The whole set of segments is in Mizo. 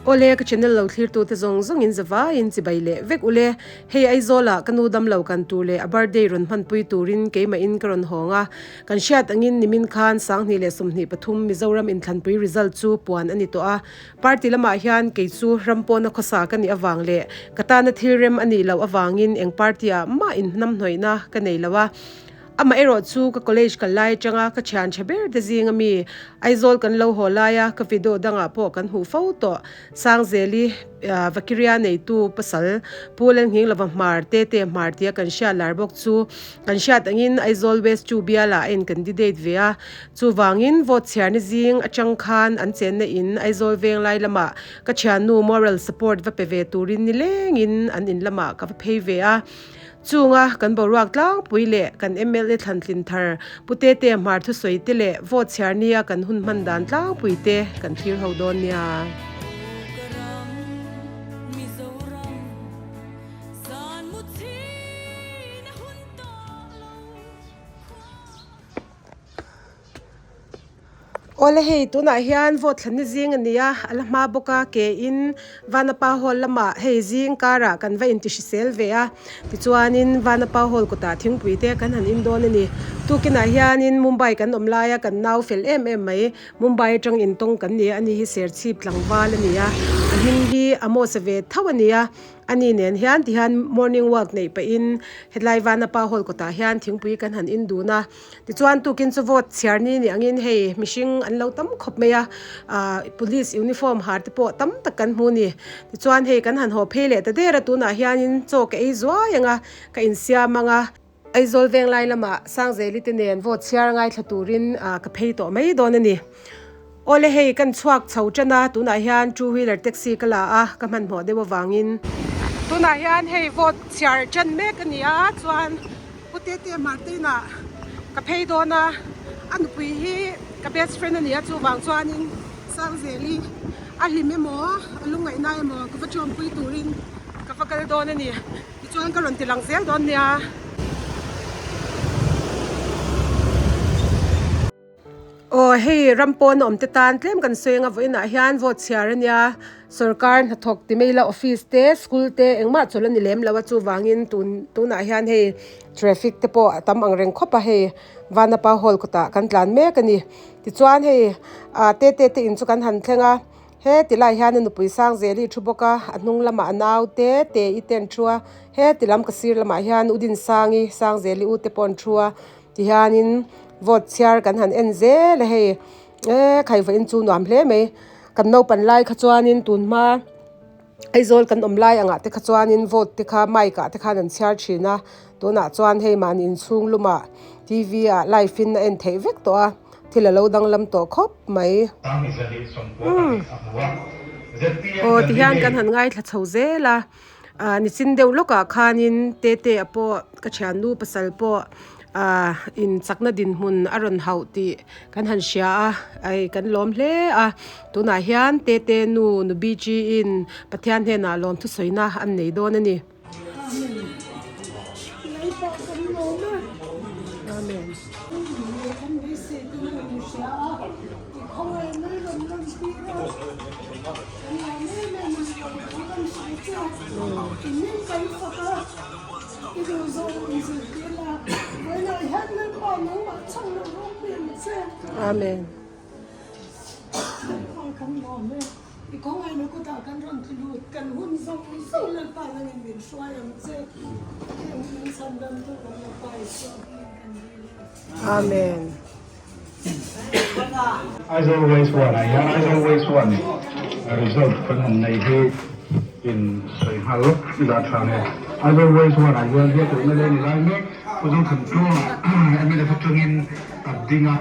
Awle ka channel lo thlirtu te zawng zawng in zavaiin chibai leh vek ule. Hei Aizawl ah ka nu damlo kan tur leh a birthday rawn hmanpui turin keimah in ka rawn hawng a. Kan hriat angin nimin khan 2023 Mizoram inthlanpui result chu puan a ni tawh a. Party lamah hian kei chu ram pawna khawsa ka nih avang leh ka tana thil rem a nih loh avangin eng party ah mah inhnamhnawihna ka nei lo a. Amah erawh chu ka college kal lai atanga ka thian tha ber te zing ami Aizawl kan lo haw laia ka video dangah pawh kan hmuh fo tawh. Sangzeli Vakiria neitu pasal Pu Lalnghinglova Hmar te te Hmar tia kan hriat lar bawk chu kan hriat angin Aizawl West 2 bialah a in candidate ve a. Chuvangin vote chhiarna zing atang khan an chenna in Aizawl Venglai lamah ka thiannu moral support va pe ve turin nilengin an in lamah ka va phei ve a. Chunga kan boruak tlangpui leh kan mla thlantlin thar Pu Tete Hmar thusawi te leh vote chhiar nia kan hun hman dan tlangpui te kan thlir ho dawn nia. Awle hei tunah hian vote thlanna zing a ni a, a la hma bawk a ke in Vanapa hall lamah hei zing karah kan va intihrisel ve a, tichuanin Vanapa hall kawtah thingpui te kan han in dawn a ni. Tukinah hianin Mumbai kan awm laia kan nau fel em em mai, Mumbai atang intawng kan ni a, ani hi Serchhip tlangval a ni a, a hming hi Amos-a ve tho a ni a. A ni nen hian tihian morning walk neih pahin hetlai Vanapa hall kawtah hian thingpui kan han in dun a. Tichuan tukin chu vote chhiar ni ni angin hei mihring an lo tam khawp mai a, ah police uniform har te pawh tam tak kan hmu a ni. Tichuan hei kan han haw phei leh ta der a, tunah hianin chaw ka ei zuai ang a, ka insiam ang a. Aizawl Venglai lamah Sangzeli te nen vote chhiar ngaithla turin ah ka phei tawh mai dawn a ni. Awle hei kan chhuak chho tan a, tunah hian two wheeler taxi ka la a, ka hmanhmawh deuh avangin. Tunah hian hei vote chhiar tan mek a ni a, chuan Pu Tete Martin-a ka phei dawn a, a nupui hi ka best friend a ni a, chuvang chuanin Sangzeli a hlim emaw a lungngaihna emaw ka va tawmpui turin ka va kal dawn a ni. Tichuan ka rawn ti lang zel dawn nia. Aw hei ram pawn a awm te tan tlem kan sawi anga vawiinah hian vote chhiar a nia sorkar hnathawk ti mai ila office te school te engmah chawlh a ni lem lo a chuvangin tun tunah hian hei traffic te pawh a tam ang reng khawp a hei Vanapa hall kawtah kan tlan mek a ni tichuan hei ah te te te in chu kan han thleng a he ti lai hian a nupui Sangzeli thu bawk a a hnung lamah a nau te te i te an thu a he ti lam ka sir lamah hian u Dinsangi Sangzeli u te pawh an thu a. Tihianin vote chhiar kan han en zel a hei eee khaiva in chu nuam hle mai kan naupan lai kha chuanin tun hma Aizawl kan awm lai angah te kha chuanin vote te kha mic ah te khan an chhiar thin a tunah chuan hei mahni inchhung lumah T V ah live in a en theih vek tawh a thil a lo danglam tawh khawp mai aw tihian kan han ngaithla chho zel a. Ah nichin deuh lawkah khanin Tete a pawh ka thiannu pasal pawh ah in chakna dinhmun a rawn hauh tih kan han hria a ai kan lawm hle a tunah hian Tete nu nu Bg in Pathian hnenah lawm thusawina an nei dawn a ni. Amen. Amen. Amen. Aizawl West 1 ah hian Aizawl West 1 result kan han nei hi in sawi nghal lawk i dah tha nge. Aizawl West 1 ah hian biak ruihna leh ni lai mek Pu Zothantlawng mlf atangin a ding a,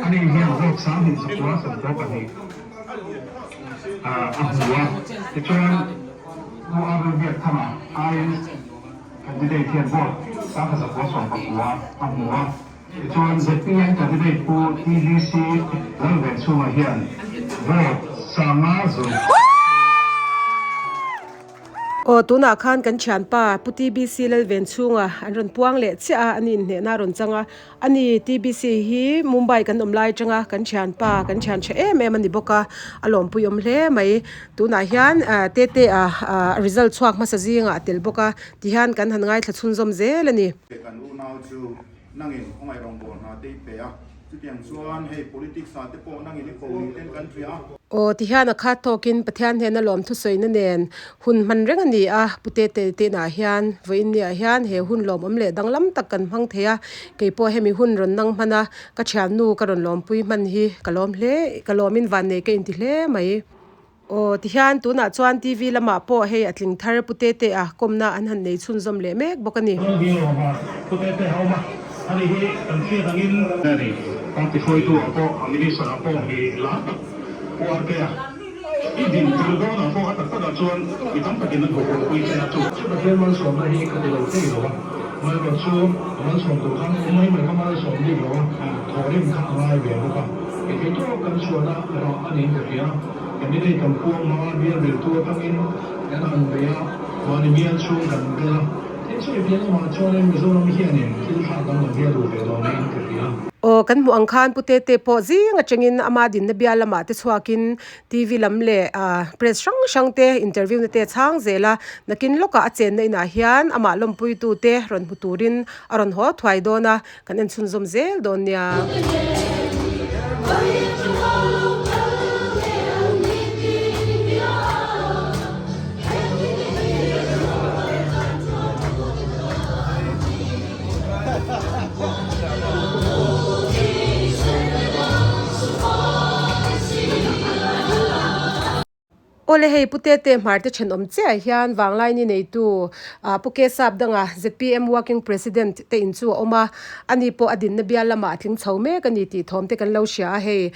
ani hian vote 2194 a hmu a, tichuan Pu Arul Biakthanga IS candidate hian vote 1919 a hmu a. Tichuan zpm candidate Pu TVC Lalvenchhunga hian vote 500. Aw tunah khan kan thianpa Pu TBC Lalven chhunga an rawn puang leh chiah a, ani inhnehna a rawn chang a. Ani TBC hi Mumbai kan awm lai atanga kan thianpa kan thian tha em em a ni bawk a, a lawmpui awm hle mai. Tunah hian Tete a result chhuak hmasa zingah a tel bawk a, tihian kan han ngaithla chhunzawm zel a ni. Kan unau chu nangin khawngaih rawngbâwl hna te i pe a, chutiang chuan hei politics ah te pawh nangin i ko ni ten kan hria a. Aw tihian a khat tawkin Pathian hnena lawmthu sawina nen hun hman reng a ni a, Pu Tete tinah hian vawiin niah hian he hun lawmawm leh danglam tak kan hmang thei a, keipawh hemi hun rawn nang hman a, ka thiannu ka rawn lawmpui hman hi ka lawm hle, ka lawmin vannei ka inti hle mai. Aw tihian tunah chuan TV lamah pawh hei a tling thar Pu Tete a kawmna an han nei chhunzawm leh mek bawk a ni. Pu Tete a awm a, ani hi kan hriat angin. Ani party hruaitu ah pawh a minister ah pawh mi lar tak Pu Arte a i din tir dawn ah pawh a tak tak ah chuan mi tam takin an huphurhpui che a chu. Chu Pathian malsawmna hi ka ti lo thei lo a, Malrawh chu a malsawm tur khan awm mai mai kha malsawm bik lo a, thawhrim kha a ngai ve bawk a, kei thei tawk kan chhuahna rah a niin ka hria. Candidate kan puang hmang a, bial beltu atangin kan han bei a, mahni bial chhung kan bel a, tin chumi piah lamah chuanin Mizoram hianin thil thlak danglam hi a duh ve dawn niin ka hria. Aw, kan hmuh ang khan Pu Tete pawh zing atangin ama dinna bial lamah te chhuakin TV lam leh press hrang hrang te interview na te a chhang zel a, nakin lawkah a chenna inah hian amah lawmpuitu te rawn hmu turin a rawn haw thuai dawn a, Kan en chhunzawm zel dawn nia. Awle hei Pu Tete Hmarte thenawm chiah hian Vanglaini neitu Pu Ke Sap danga zpm Working President te in chu a awm a, ani pawh a dinna bial lamah a tling chho mek a ni tih thawm te kan lo hria a, hei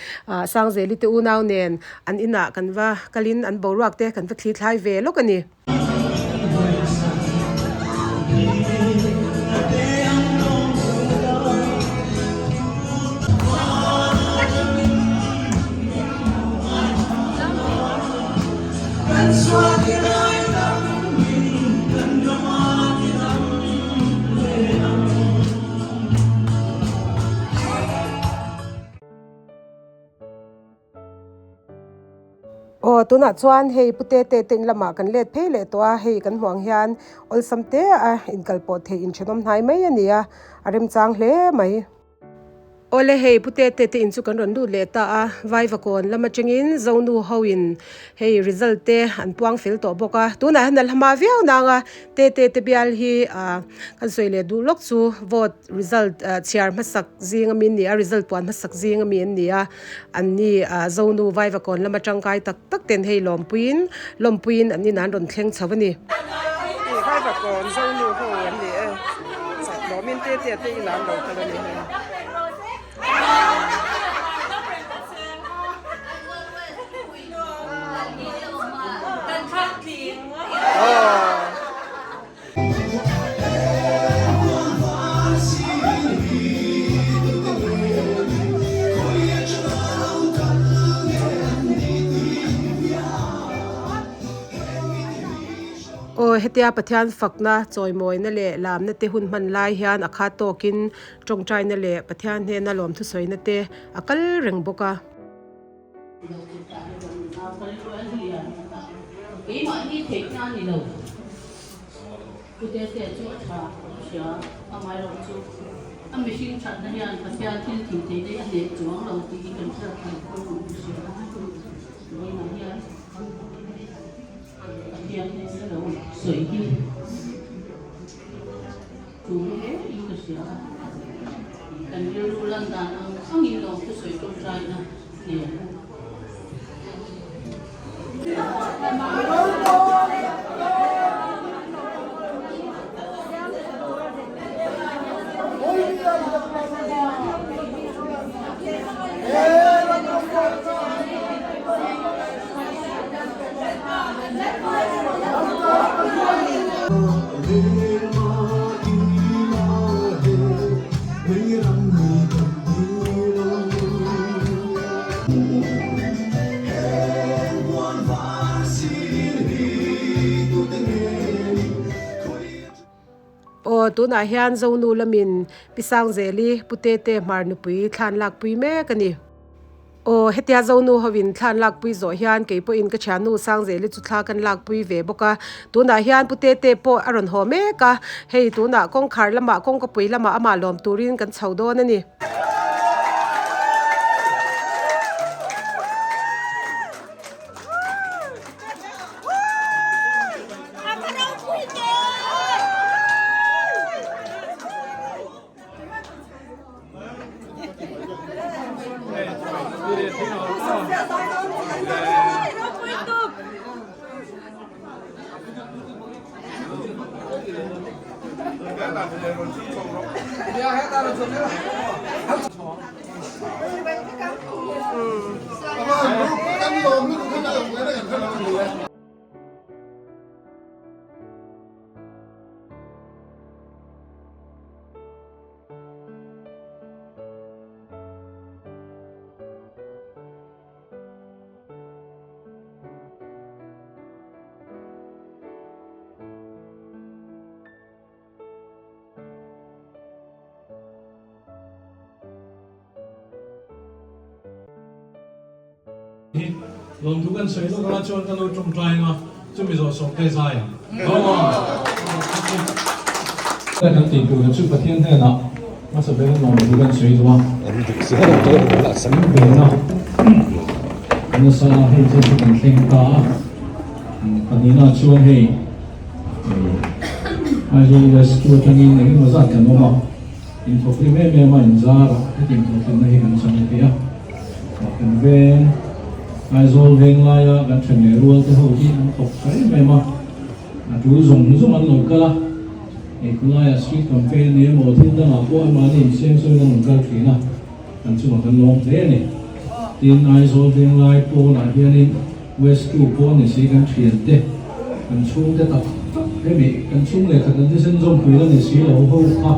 Sangzeli te unau nen an inah kan va kalin an boruak te kan va thli thlai ve lawk a ni. Aw tunah chuan hei pu te te te in lamah kan let phei leh tawh a hei kan hmuh ang hian awlsam te a inkalpawh theih inthenawm hnai mai a ni a a remchang hle mai. Awle hei pu te te te in chu kan rawn lut leh ta a Vaivakawn lam atangin Zonu ho in hei result te an puang fel tawh bawk a tunah hian a la hma viau nang a te te te bial hi ah kan sawi leh duh lawk chu vote result chhiar hmasak zing ami an ni a result puan hmasak zing ami an ni a an ni ah Zonu Vaivakawn lama tangkai tak tak ten hei lawmpuiin lawmpuiin an inah an rawn thleng chho a ni. Vaivakawn Zonu ho an ni e chak lawmin te te te inah an lo kal a ni hei. Aw hetia Pathian fakna chawimawina leh lamna te hun hman lai hian a khat tawkin tawngtaina leh Pathian hnena lawmthusawina te a kal reng bawk a. Keimahni theihna a ni lo. Pute te chu a tha a hria, amaherawh chu a mihring thatna hian Pathian thil thih theih daih a hneh chuang lo tih hi kan hriat theih pawimawh ka hria a. Vawiinah hian Pathian hnehna lo sawi hi tul hle in ka hria a. Kan rilru lan dan ang angin lawmthu sawi tawngtaina nen. Aw tunah hian Zonu lamin Pi Sangzeli Putete hmar nupui thlan lakpui mek a ni. Aw, hetia Zonu hovin thla an lakpui zawh hian kei pawhin ka thiannu Sangzeli chu thla kan lakpui ve bawk a. Tunah hian Pu Tete pawh a rawn haw mek a, hei tunah kawngkhar lamah kawngkapui lamah amah lawm turin kan chho dawn a ni. Lawmthu kan sawi lawk anga chuan ka lo tawngtai anga chumi zawh sawm te zai ang. Kan tih tur chu Pathian hnenah hmasa ber lawmthu kan sawi duh a. Min venna nasa hei chu kan thleng ta a. Pahnihna chuan hei Aizawl West chu atangin engemaw zat kan awm a. Inthawkrim em em a inzar a, hetiang thawhhlimna hi kan chang thei a. Kan veng, Aizawl veng laia kan then leh rual te ho hi an thawk tha em em a, a tul zawng zawng an lo kal a. Hei khawlaiah street campaign a ni emaw thil dangah pawh amahni insiam sawiin an rawn kal thin a, kan chungah kan lawm hle a ni. Tin, Aizawl veng lai pawnah hianin West tu pawh ni si kan thiante, kan chhungte tak tak hemi kan chhung leh khat an thisen zawmpui la ni si lo ho kha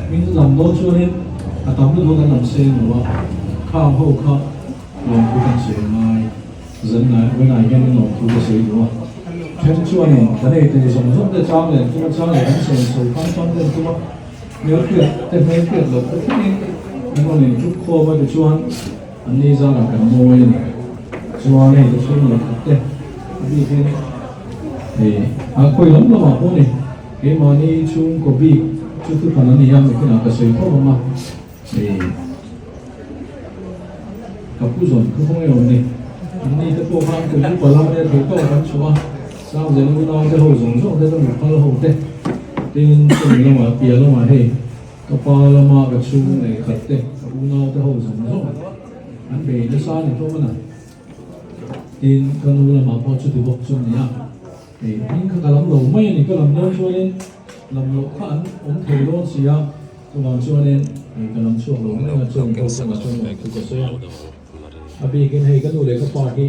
min lam dawn chuanin a tam lutuk kan lam seng lo a, khang ho kha lawmthu kan sawi ngai zan ngai vawiinah hianin lawmthu ka sawi duh a, then chuanin kan ei tur zawng zawng te chang leh tuma chang leh kan sawi sawi fang fang ten tuma hmelhriat te hmelhriat loh te thlengin an rawn inṭhup khawm a tichuan An ni zarah kan mawi a ni. Chuan hei ka chhung leh khat te a bikin hei a khawi lam lamah pawh ni keimahni chhungkaw bik chu thuhran a ni a mikinah ka sawi tho ang a hei ka pu zawn kha khawnge awm ni an ni te pawh khan kum upa lam ania thei tawk an chhuah a Sangzel unau te ho zawng zawng te ka miphal ho te tin chumi lamah piah lamah hei Ka pa lama ka chhung leh khat te, ka unau te ho zawng zawng an bei nasa a ni hlawm a na. Tin, ka nu lamah pawh chuti bawk chu a ni a. Hei hming kha ka lam lo mai a ni, ka lam dawn chuanin lam loh kha an awm thei dawn si a, chuvang chuanin hei ka lam chhuak lo mai a, chuan pawh chungah chuan lawmthu ka sawi a. A bikin hei ka nu leh ka pa hi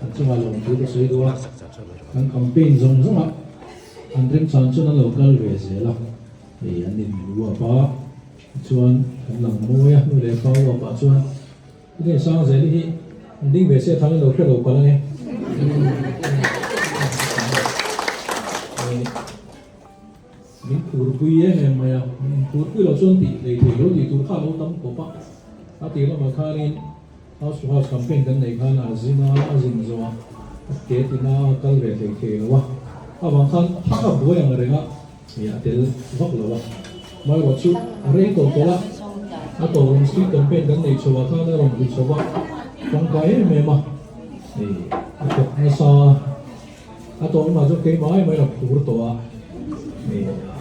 An chungah lawmthu ka sawi duh a, kan campaign zawng zawngah an remchang chuan an lo kal ve zel a, hei an in uap a, tichuan kan lang mawi a, nu leh pa uap ah chuan hetiang Sangzeli hi an ding ve se a thang in lo hre lo palh ange. Min phurpui em em mai a, min phurpui loh chuan tih hlei thei lo tih tur kha a lo tam khawp a, a tih lamah khanin House to House campaign kan neih khan a zin a, a zin zawh a, a ke tina a kal ve thei thei lo a, avang khan thak a buai ang reng a, ih a tel vak lo a, amaherawh chu a rei tawh tawlh a, a tawrun street campaign kan neih chhoh ah khan a rawn ri chho a, tangkai em em a, ih a thawk nasa a. A tawng mah chu keimah ai mai a phur tawh a,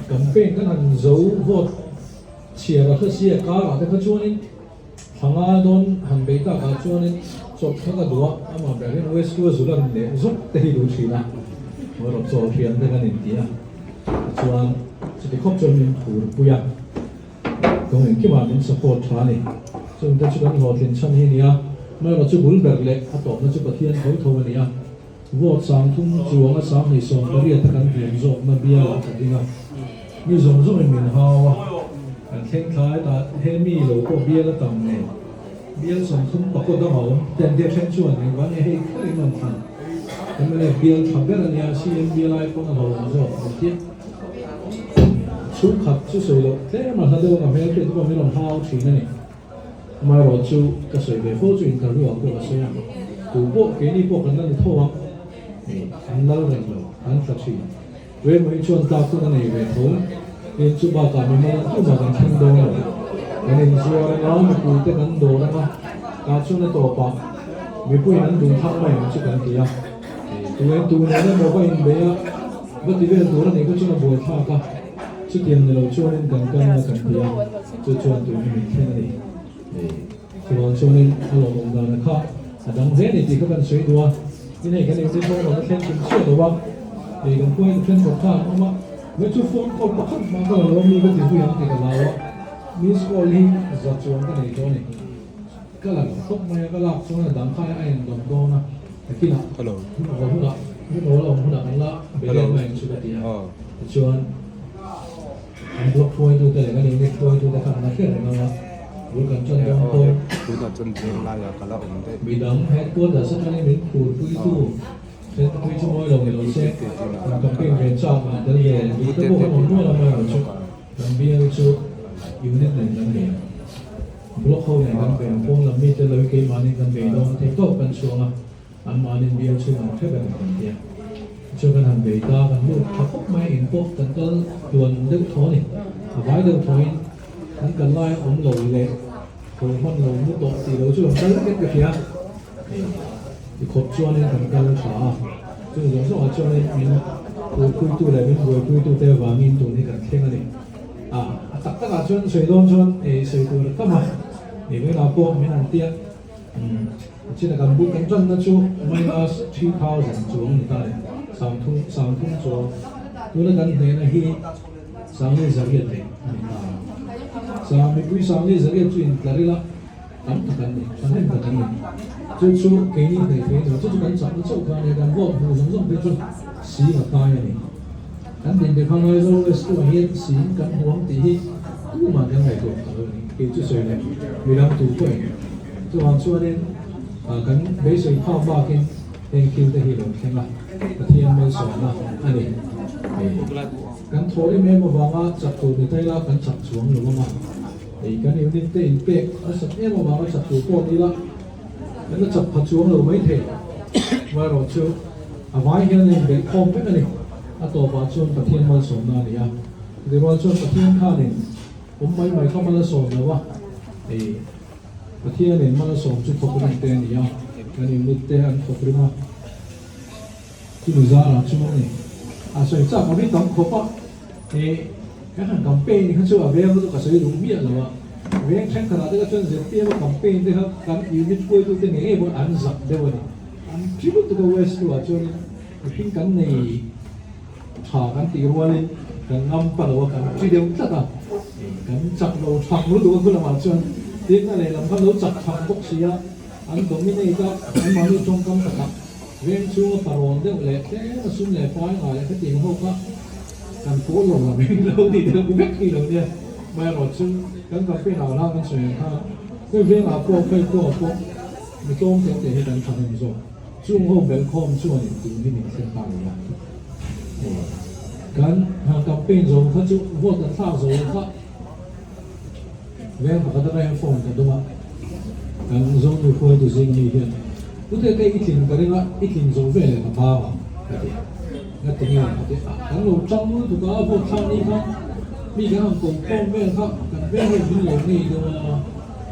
campaign kan han zo vote chhiar a hla sia karah te kha chuanin thla nga dawn han bei takah chuanin chawp kha ka duh a, amah ber hian West Coast zul a rawn leh zawk te hi duh thin a, rawt chaw thian te kan inti a, tichuan chuti khawp chuan min phur pui a, kawng engkimah min support tha a ni, chungte chu kan hlawhtlin chhan hi a ni a, amaherawhchu bul ber leh a tawpna chu Pathian tho tho a ni a. Vote 30 chuanga 28 a kan hliam zawkna bialah ka ding a, mi zawng zawngin min hau a, kan thleng thlai ta he mi lo pawh bial a tam nen bial 30 pakawt dang a awm ten te then chuan engvang nge hei kher in rawn thlan mla bial tha ber a nia CM bial ai pawn a hlauhawm zawk an ti a. Chhungkhat chu sawi loh tlem a hla deuh ang a hmel hriat te pawh min rawn hau thin a ni. Amaherawhchu ka sawi ve fo chu interview ah pawh ka sawi a, tu pawh keini pawh kan la ni tho ang, an lal reng lo, an tla thin. Tuemaw hi chuan tlak hun a nei ve tho. Tin, chu bakah mi hmang tumah kan thleng dawn lo. Kan inzuar anga, mipuite kan dawr anga, tah chuan a tawpah mipuiin an duh thlang mai ang chu kan ti a. Tu en tu nen emaw va inbei a, va ti vel tur a nih kha chuan a buaithlak a, chutiang ni lo chuanin kan kal na kan ti a, chu chuan tun hi min thlen a ni. Chuvang chuanin a lawmawm dana kha a dang hle a ni tih kha kan sawi duh a, tin hei kan unit ho rawn a thleng kim chiah lo a, hei kan khuai ta then kawt kha an awm a, hei chu phone call pakhat mah ka la lo a mi ka ti hui ang tih ka hlau a, miss call hi za chuang ka nei tawh a ni, ka la lo khawp mai a, ka lak chuan a dang kha a indawm dawn a, takinah hun aw hunah hun awl a awm hunah kan la be let mai ang chu ka ti a, tichuan. An block hruaitute leh kan unit hruaitute kha an la hriat reng ang a, bul kan tan dawn pawh midang headquarters atangin min phurpuitu Sentapui chu mawi lo ni lo se, kan campaign ve chak an tel ve duh te pawh kan awm nual a mawi chu kan bial chu unit nen kan bei ang, block ho nen kan bei ang, pawn lam mite lo hi keimahni kan bei dawn thei tawp kan chhuang a. Anmahnin bial chhung an hrep a ni kan tia. Tichuan kan han bei ta, kan lut tha khawp mai, in pawh kan kal tluan deuh thaw a ni. A vai deuh thawin kan kal lai a awm lo leh tho hman lo mu tawh tih lo chu kan kal vek ka hria. Ti khawp chuanin kan kal tha a, chung zawng zawngah chuanin min kulhpuitu leh min buaipuitute avangin tun hi kan thleng a ni. A tak takah chuan sawi dawn chuan ei sawi tur a tam a, ei vawiinah pawh min han tia. China kan buk kan tanna chu minus 3000 chuang ni ta le, sangthum sangthum chuang. Tuna kan hnehna hi sangli zariat leh a ni ta. Sang mipui sangli zariat chu intlar ila tam tak an ni, thahnem tak an ni. Chu chu keini hneh thei a ni lo, chu chu kan chakna chauh kha a ni a, kan vote hmuh zawng zawng te chu sing a kai a ni. Kan din te kha Aizawl West tu ah hian sing kan hmu ang tih hi tumah kan ngaihtuah phah lo a ni. Kei chu sawi leh midang tu pawh in. Chuvang chuanin kan beisei phak bakin heng thil te hi lo thleng a, Pathian malsawmna a ni. Kan thaw em em avanga chak tur ni ta ila kan chak chuang lo ang a, hei kan unit te inpek a sak em avanga chak tur pawh ni ila kan la chak pha chuang lo maithei. Amaherawhchu a vai hian a inbelh khawm vek a ni. A tawpah chuan Pathian malsawmna a ni a, chutirual chuan Pathian khanin awm mai mai kha mal a sawm lo a, hei. Pathianin mal a sawm chu thawk rim te a ni a, kan unit te an thawk rim a, chumi zarah chuan ni a sawi chak a ri tam khawp a, he kan han campaign kha chu a veng chu ka sawi duh miah lo a, veng thenkhatah te kha chuan zpm a campaign te kha kan unit hruaitute ngei ngei pawh an zak deuh a ni, an thi lutuk a west luah chuanin mihring kan nei. Tha kan tih rualin kan ngam pa lo a, kan ṭi deuh tlat a, kan chak lo thang lutuk a khulamah chuan tin a lehlam khan lo chak thang bawk si a, an dominate a, anmahni tawngkam takah veng chhunga parawn deuh leh tlem a sum leh pai ngai leh khatiang ho kha kan pawl lo lam in lo ti deuh vek hi lo nia, amaherawh chu kan campaign ah hla kan sawi ang khan khawi vengah pawh khawi khuaah pawh mi tlawm te te hi kan thahnem zawk. Chung ho belhkhawm chuan in tun hi min thlen ta lo a. Kan campaign zo kha chu vote an thlak zo kha veng pakhat atang hian phone ka dawng a, kan Zonu hruaitu zing ami hian Pute te i tlin ka ring a, i tlin zo ve leh ka bang ang ka ti. Nga ti nge a ti a, kan lo tang lutuk a, vote thlak ni kha mi kan han kawmkhawm vel kha kan veng ho min lo ngei deuh a.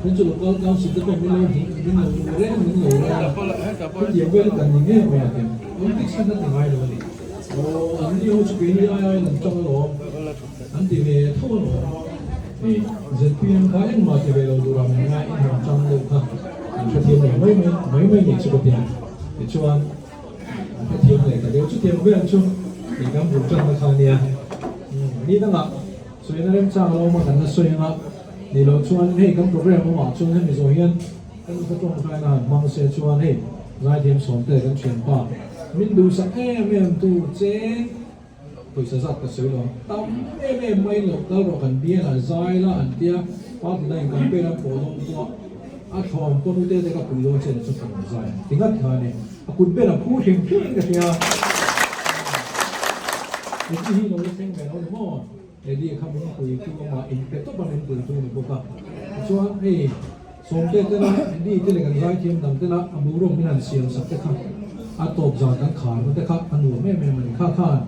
Hei chu local council te pawh min lo hmuh min lo hmu reng min lo reng a, hetiang vel kan ni ngei mai a ti. Politics hian a ti ngai lo a ni. Aw an ni ho chu keini ai aiin an tang alawm, an ti ve tho alawm. Hei zpm kha engmah ti ve lo tura min ngai in han tang deuh kha an hrethiam lo mai mai mai mai nih chu ka ti a. Tichuan an hrethiam leh ta deuh chutiang vel chu ih kan bul tanna kha a nia. Ni dangah sawina remchang a lo awm a kan la sawi ang a. Ni loh chuan hei kan program awmah chuan hemi zawh hian kan khaw tawngtaina han hmang se chuan hei zaithiam sawmte kan thianpa min duhsak em em tu cheng pawisa zat ka sawi lo ang tam em em mai loh kal rawh kan bial ah zai la an tia party line campaign an pawh dawn pawh a thlawm pawh nute te ka pui dawn che ni chu ka rawn zai ang ti ngat kha a ni a kut ber a phu hrim hrim in ka hria. Engti hi lo la thleng ve lo ni maw? Eddie kha min puitu amah inpe tawp a min puitu a ni bawk a. Tichuan hei Sawmte tena Eddie te leh kan zaithiam dang tena a boruak min han siam sak te kha a tawp zan kan kharna te kha a nuam em em a ni. Kha khan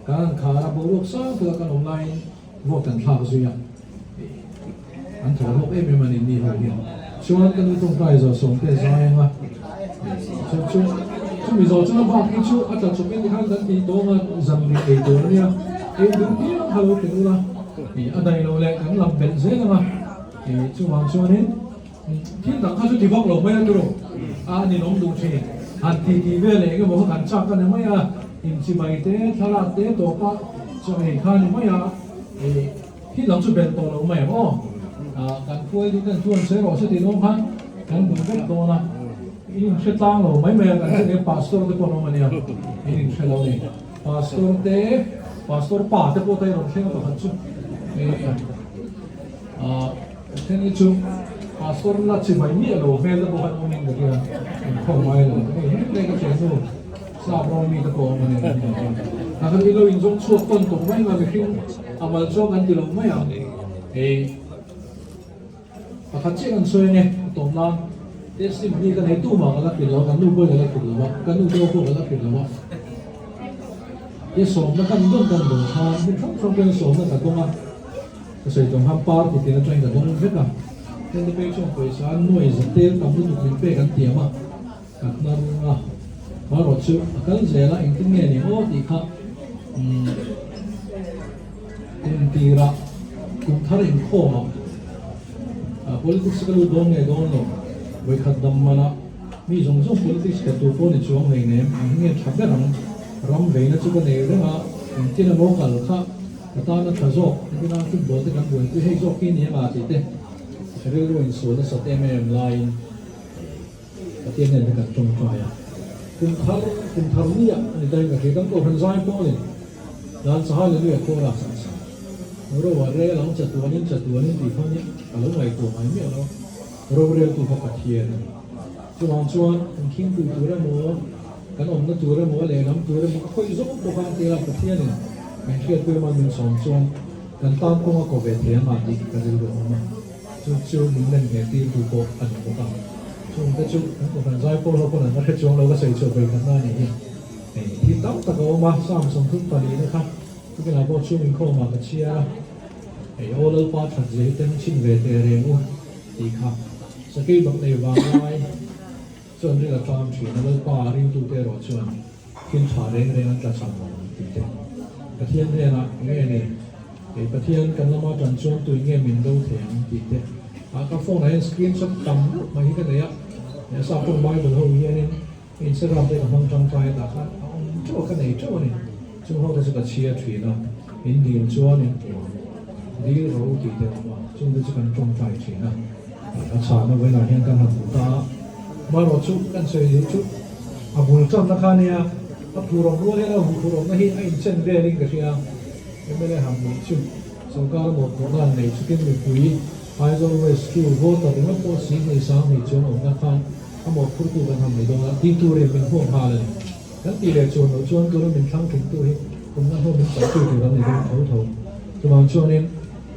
kan han khar a boruak sang taka kan awm laiin vote kan thlak zui a, an thaw hlawk em em a ni ni ho hian. Chuan ka nu tawngtai zawh Sawmte zai anga chu chu chumi zawh chuan a bak hi chu a tla chawp in tikhan kan tih tawng a zan rih ei tur a nia, ei duh piang kha lo ti ula a dai lo leh kan lam belh zel anga chuvang chuanin thil dang kha chu ti vak lo mai a turu a ninawm duh thin. Han ti tih vel eng emaw kha kan chak a ni mai a. Inchimai te, thlalak te tawpa chaw ei kha ni mai a, thil dang chu belh tawh lo mai ang aw. Kan khuai ding ten chuan sawi rawh se tih dawn khan kan bul vek dawn a, in inhre tlang lo mai mai a, kan hre pastor te pawh an awm a nia, in inhre lo ni. Pastor te, pastor pa te pawh ta i rawn thleng a pakhat chu. Then hi chu pastor la chimai miah lo hmel te pawh khan awm in ka hria, inkhawm ngai lo hei hlek hlek a thiannu. Sap rawng mi te pawh awm a ni ang tih chuan a kan ilo inzawng chhuak tawn tawh mai nga mihring a mal chuang kan ti lo mai ang. Hei pakhat chiah kan sawi ange a tawp nan testimony ka nei tu mah ka la hrilh lo a kan nu pawhin ka la hrilh lo a ka nu te pawh ka la hrilh lo a te sawmna kan dawn kan dawn khan hmun hrang hrang pawhin sawmna ka dawng a ka sawi tawng khan party tin atangin ka dawng vek a heng te phei chuan pawisa nuai za tel tam lutuk min pek an tiam a. Ka hnar a, marawh chu a kal zel a, engtin nge ni aw tih kha umm kum tirah kum thar inkhawm ah politics ka lut dawn nge dawn lo, vawikhat dam mana mi zawng zawng politics khelh tur pawh ni chuang hlei nem, ang hi nge tha ber ang, ram veina chu ka nei reng a, engtin emaw kal kha ka tan a tha zawk, engtin a football te kan buaipui hei zawk hi ni anga tih te rilru insual nasat em em laiin. Pathian nen te kan tawngtai a, kum thar kum thar ni ah a ni ta in ka hria, kan kohhran zai pawlin dan cha Hallelujah chorus an sa. Ro a rel ang chatuanin chatuanin tih kha nia ka lo ngaihtuah ngai miah lo, roreltu kha Pathian a ni. Chuvang chuan kan khingpui tur emaw, kan awmna tur emaw, lehlam tur emaw a khawih zawk bawk a, tira Pathianin min hriatpui emaw min sawm chuan kan tan kawng a ko ve thei ang a tih ka rilru a awm a. Chu chu min len ve tir tu pawh a ni bawk a, chungte chu kan kohhran zai pawl ho pawn an la hre chuang lo ka sawi chhuah vawi khat na a nih hi. Hei thil tam tak a awm a, Psalm 34 na kha tukinah pawh chhung inkhawmah ka chhiar a, hei aw Lalpa that zia hi tem chhin ve teh reng u tih kha sakei bak nei vang lai chuan ril a tlam thin a, Lalpa ringtute erawh chuan thil tha reng reng an tla cham lo ang tih te Pathian hnenah nge ni. Kei Pathian kan lama tan chuan tui nge min do thei ang tih te ah ka phone ah hian screenshot tam deuh mai hi ka nei a, he Saptawng Bible ho hianin Instagram te ka hmang tangkai a tah khan a awm teuh a ka nei teuh a ni, chung ho te chu ka chhiar thin a, in dil chuan in puang dil ro tih te a awm a, chung te chu kan tawngtai thin a, a chhahna vawiinah hian kan han hmu ta a, marawh chu kan sawi duh chu a bul tanna kha nia a phurawm rual hian a huphurhawmna hi a inchen velin ka hria. Mla han nih chu sorkar a mawhphurhna an nei chutin mipui Aizawl West chu voter ringawt pawh si hnih sang hnih chuan awmna khan a mawhphurtu kan han nei dawn a, tih turin min huam nghal a ni. Kan tih leh chuan loh chuan tuna min thlang thingtu hi kumna hnu min paihtu tur an ni dawn tho tho. Chuvang chuanin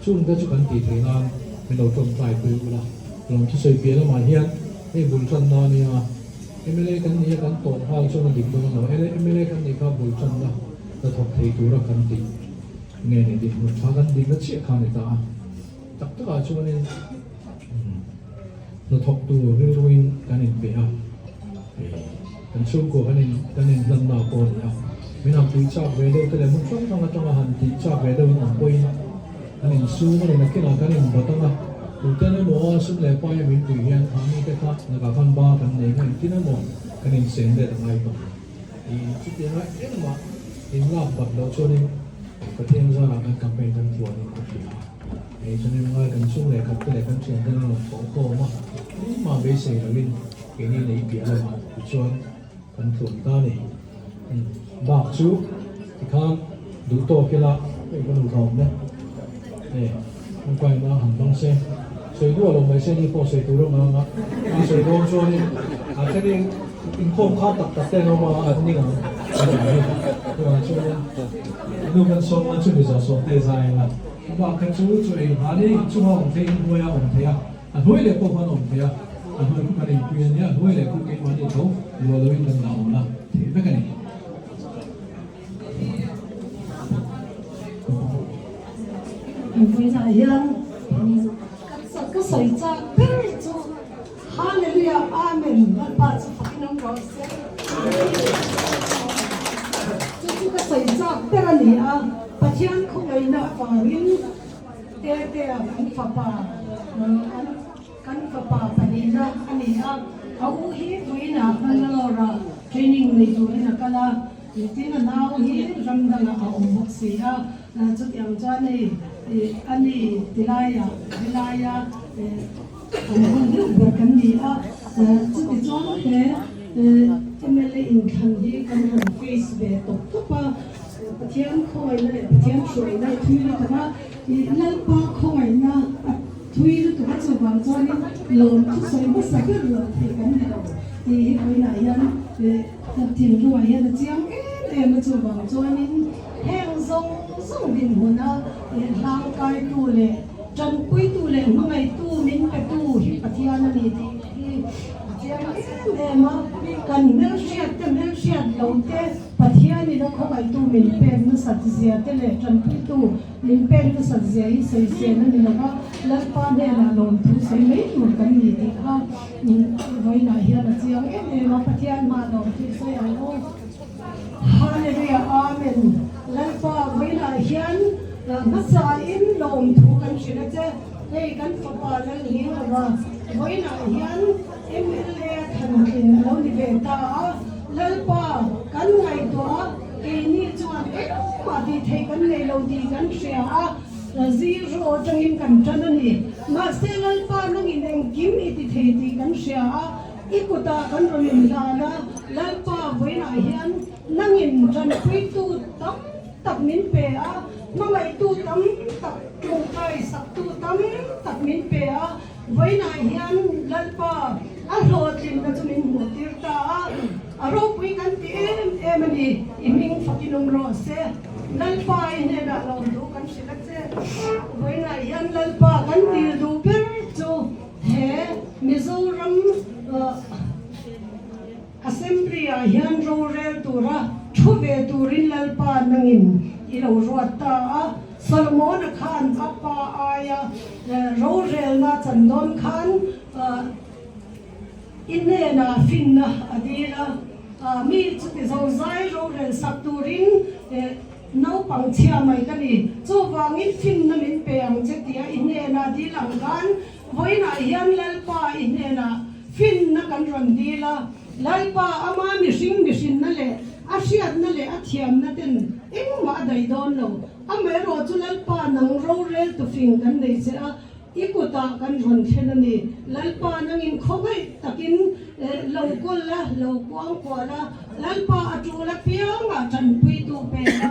chungte chu kan tih theih nan min lo tawngtai pui ula, lawm thusawi piah lamah hian hei bul tanna a nia, mla kan nih a kan tawp nghal chuan a dik dawn lo, mla kan nih kha bul tanna. Ka thawk thei tura kan tih nge ni dinhmun tha kan dihna chiah kha a ni ta a, tak takah chuanin hnathawk tur rilruin kan inpe a, kan chhungkua kan in kan inhlanna pawh a ni a, min han pui chak ve deuh te leh hmun hrang hrang atanga han tih chak ve deuh in ang pawhin kan insum a ni, nakinah kan inbat ang a, tuten emaw sum leh paia min pui hian mahni te kha lakah khan ba kan nei nga engtin emaw kan insen let a ngai tawh. Chutianga engmah inlak bat loh chuanin Pathian zarah kan campaign kan tluanin ka hria a. Hei chuanin ngai kan chung leh khat te leh kan thian ten an rawn thawh khawm a, engmah beisei loin keini nei piah lamah tichuan kan tluan ta a ni. Bak chu tikhan duh tawk ila hei ka nu thawm ne e tangkaina han hmang se sawi duah lo mai se ni pawh sawi tur a ngang a, a sawi dawn chuanin a thenin Inkhawm kha tak tak te an awm a, an ning ang. ni chuvang chuan nu kan sawm a chumi zawh sawm te zai anga a bak kha chu chu ei nghal in inchunga awm thei inhnuaia awm thei a a hnuai leh pawh khan awm thei a a hnuai khu kan inpui a nia a hnuai leh khu keimahni tho luah loin kan dah awn a theih vek a ni. Vawiinah hian ka sawi chak ber chu Hallelujah Amen Lalpa chu fakin awm rawh se. Chu chu ka sawi chak ber a ni a, Pathian khawngaihna avangin Tetea kan fapa Kan fapa pahnihna a ni a, a u hi vawiinah Bangalore-ah training nei turin a kal a, tin a nau hi ram dangah a awm bawk si a, chutiang chuan hei a ni tilaiah helaia an hun deuh ber kan ni a, chutichuan he mla inthlan hi kan han face ve tawp tawp a, Pathian khawngaihna leh Pathian hruaina i thui lutuk a, Lalpa khawngaihna a thui lutuk a chuvang chuanin lawm thusawi hmasa ber lo thei kan ni lo tih hi vawiinah hian kan thinlungah hian a chiang em em a chuvang chuanin heng zawng zawng dinhmuna hlangkaitu leh tanpuitu leh hmangaihtu min petu hi Pathian a ni tih hi a chiang em em a kan hmelhriat te hmelhriat lo te Pathianin a khawngaihtu min pek nasat zia te leh tanpuitu Min pek nasat zia hi sawisel a ni lo va, Lalpa hnenah lawmthu sawi mai tur kan ni tih kha vawiinah hian a chiang em em a, Pathian hmaah lawmthu i sawi ang u. Hallelujah Amen Lalpa vawiinah hian hmasain lawmthu kan hrilh a che, hei kan fapa Lalhingava vawiinah hian mla thantlin a lo ni ve ta a, Lalpa kan ngaihtuah a, Keini chuan engmah tih theih kan nei lo tih kan hria a, zero atangin kan tan a ni. Mahse Lalpa nangin engkim i ti thei tih kan hria a, i kutah kan rawn inhlan a, Lalpa vawiinah hian nangin tanpuitu tam tak min pe a, hmangaihtu tam tak, tawngtai saktu tam tak min pe a, vawiinah hian Lalpa a hlawhtlinna chu min hmuhtir ta a. A ropui kan ti em em a ni, i hming fakin awm rawh se. Lalpa i hnenah lawm duh kan hrilh a che. Vawiinah hian Lalpa kan dil duh ber chu he Mizoram Assembly ah hian rorel tura thu ve turin Lalpa nangin i lo ruat ta a. Solomon-a khan a pa aia rorelna chan dawn khan I hnenah finna a dil a, mi chuti zozai rorel sak turin naupang chhia mai ka ni. Chuvangin finna min pe ang che tia i hnenah dil ang khan vawiinah hian Lalpa i hnenah finna kan rawn dil a. Lalpa ama mihring mihrinna leh a hriatna leh a thiamna ten engmah a daih dawn lo. Amaherawh chu Lalpa nang rorel tufing kan nei che a. I kutah kan rawn thlen a ni. Lalpa nangin khawngaih takin lo kawl la, lo kuang kual a, Lalpa a tul apiangah tanpuitu pek a.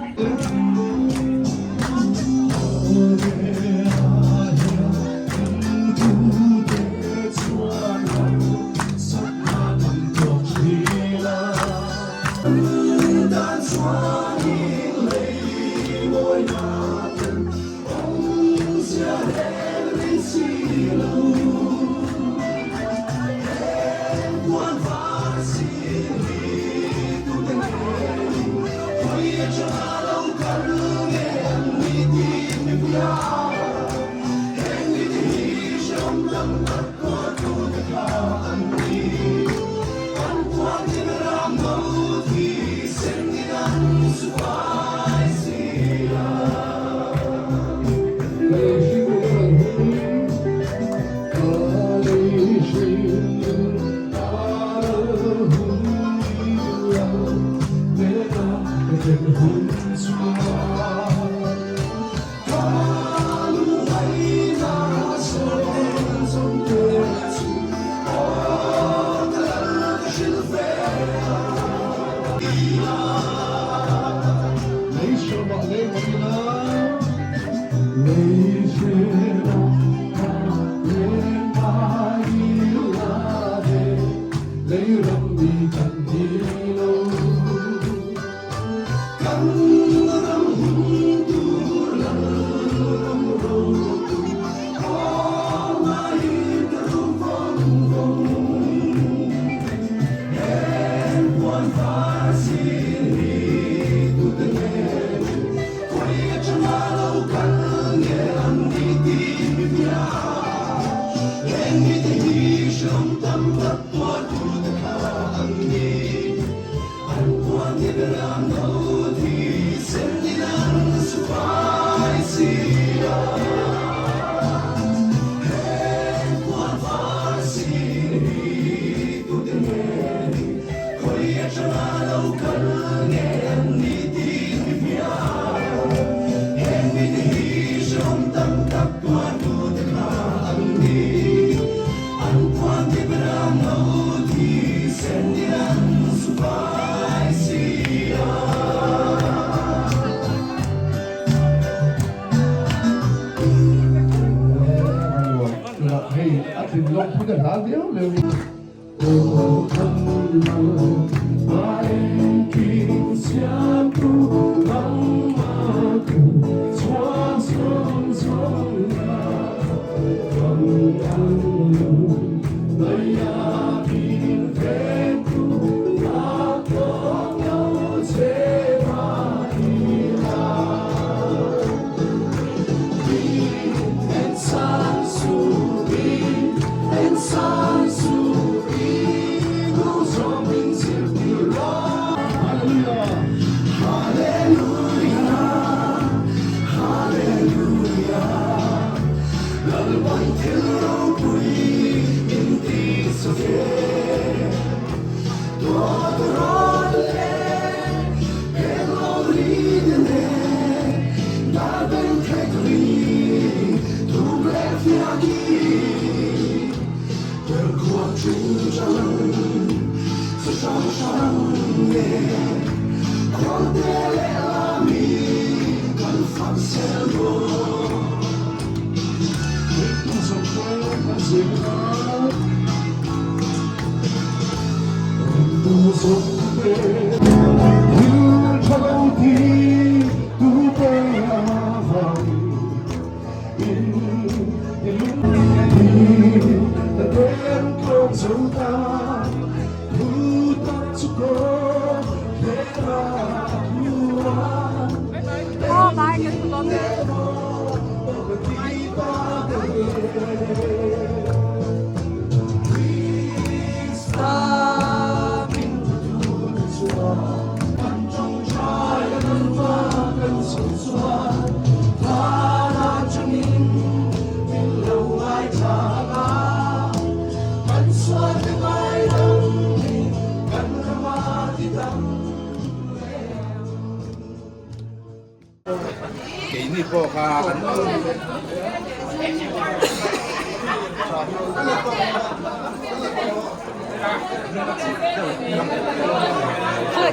Keini pawh kha an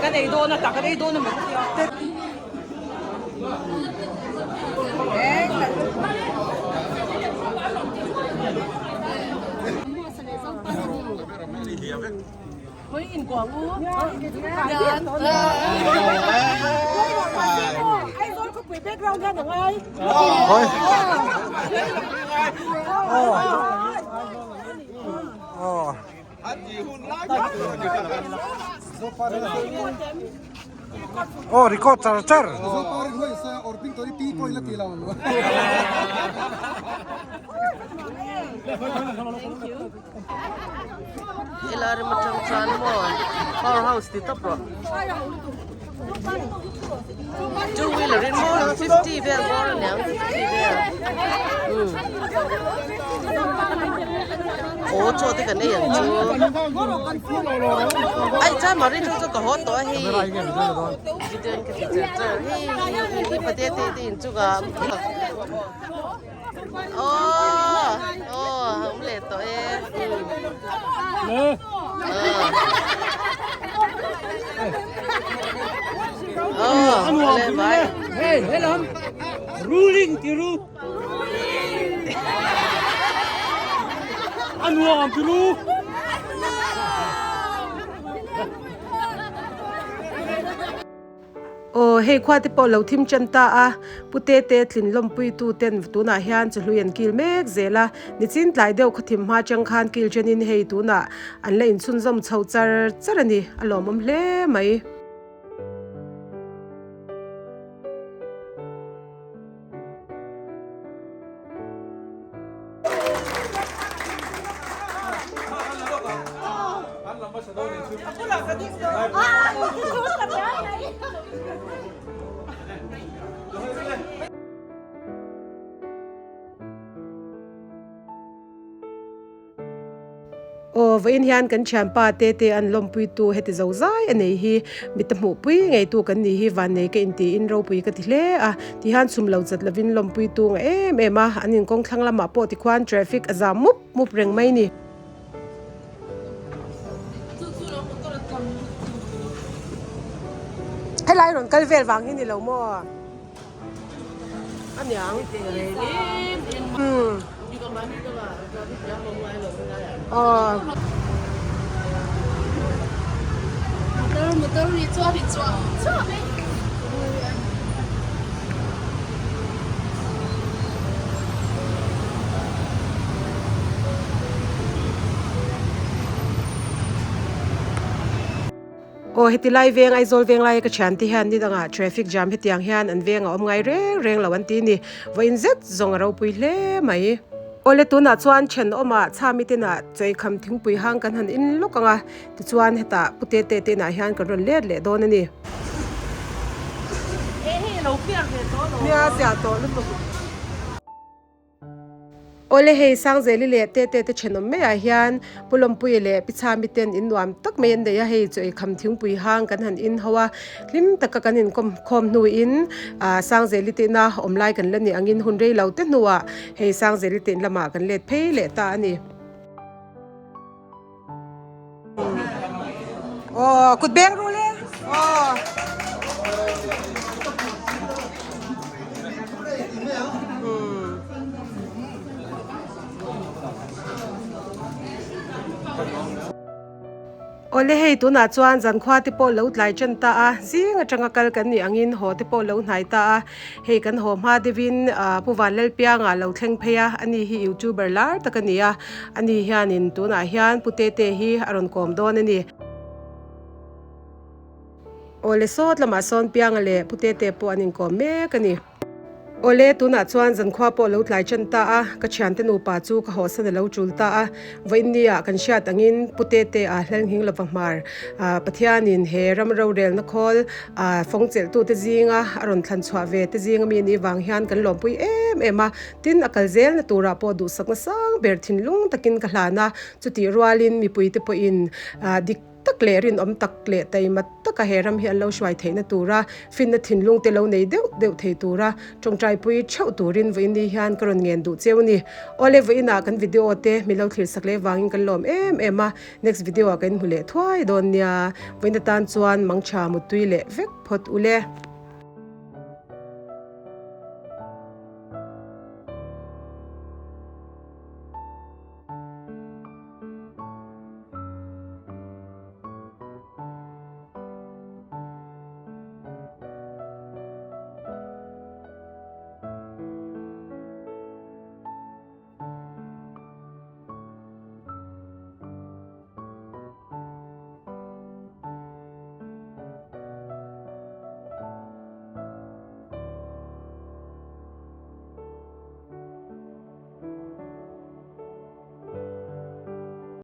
Kan ei dawn a tak an ei dawn a maw Aw record char char. Helai ram atang chuan maw power house ti tawp rawh two wheeler in maw 50 vel bawr aniang 50 vel umm aw chaw te kan ei ang chu ai chuan mari chu chu ka haw tawh a hei video in ka ti char char hei hei pate te te inchungah. Aw aw a awm leh tawh e aw le bai Hey, helam ruling tiru anuam tiru Aw, hei khua te pawh lo thim ṭan ta a, Pu Tete tlin lawmpuitu ten tunah hian chahlui an kil mek zel a, nichin tlai deuh khawthim hma chang khan kil ṭanin hei tunah an la inchhunzawm chho char char a ni, a lawmawm hle mai. Aw, vawiin hian kan thianpa Tete an lawmpuitu heti zo zai a nei hi mi ta hmuhpui ngeitu kan nih hi vannei ka intiin ropui ka ti hle a, tihian chhum lo chat lovin lawmpuitu nga em em a, an inkawng thlang lamah pawh tikhuan traffic a zam mup mup reng mai ni. Helai rawn kal vel vang hi ni lo maw? Aniang. Umm. Aw. Aw heti lai veng Aizawl veng laia ka thian te hian ni dangah traffic jam hetiang hian an veng a awm ngai reng reng lo an ti ni. Vawiin zet zawng a ropui hle mai. Awle tunah chuan thenawmah chhami tenah chawikham thingpui hang kan han in lawk ang a, tichuan hetah Pu Tete te inah hian kan rawn let leh dawn a ni. Nia ziah tawh lutuk. Awle hei Sangzeli leh Tete te thenawm maiah hian Pu Lawmpuia leh Pi Chhami ten in nuam tak mai an nei a, hei chu eikham thingpui hang kan han in ho a, hlim taka kan inkawm khawm hnuin ah Sangzeli te ina awm lai kan la nih angin hun rei lo te hnuah hei Sangzeli te in lamah kan let phei leh ta a ni. Aw kut beng ru le aw. Awle hei tunah chuan zankhua te pawh lo tlai tan ta a, zing atanga kal kan nih angin haw te pawh lo hnai ta a, hei kan haw hma deuhin ah Pu Vanlalpianga lo thleng phei a, ani hi youtuber lar tak a ni a, ani hianin tunah hian Pu Tete hi a rawn kawm dawn a ni. Awle sawt lamah sawn Pianga leh Pu Tete pawh an inkawm mek a ni. Awle, tunah chuan zankhua pawh lo tlai ṭan ta a, ka thiante nupa chu ka hawhsan a lo ṭul ta a. Vawiinnia kan hriat angin Pu Tete a Hlalnghing lova hmar Pathianin he ram rorelna khawl fawng chelhtute zinga a rawn thlan chhuah ve te zinga mi anih vang hian kan lawmpui em em a. Tin, a kal zelna turah pawh duhsakna sang ber thinlung takin ka hlan a, chutih rualin mipuite pawhin dik tak leh rinawm tak leh taima taka he ram hi an lo hruai theihna tura finna thinlung te lo nei deuh deuh thei tura tawngtaipui theuh turin vawiin ni hian ka rawn ngen duh cheu a ni. Awle vawiinah kan video te min lo thlir sak leh vangin kan lawm em em a, next video ah kan inhmu leh thuai dawn nia. Vawiin atan chuan mangtha muttui leh vek phawt ule.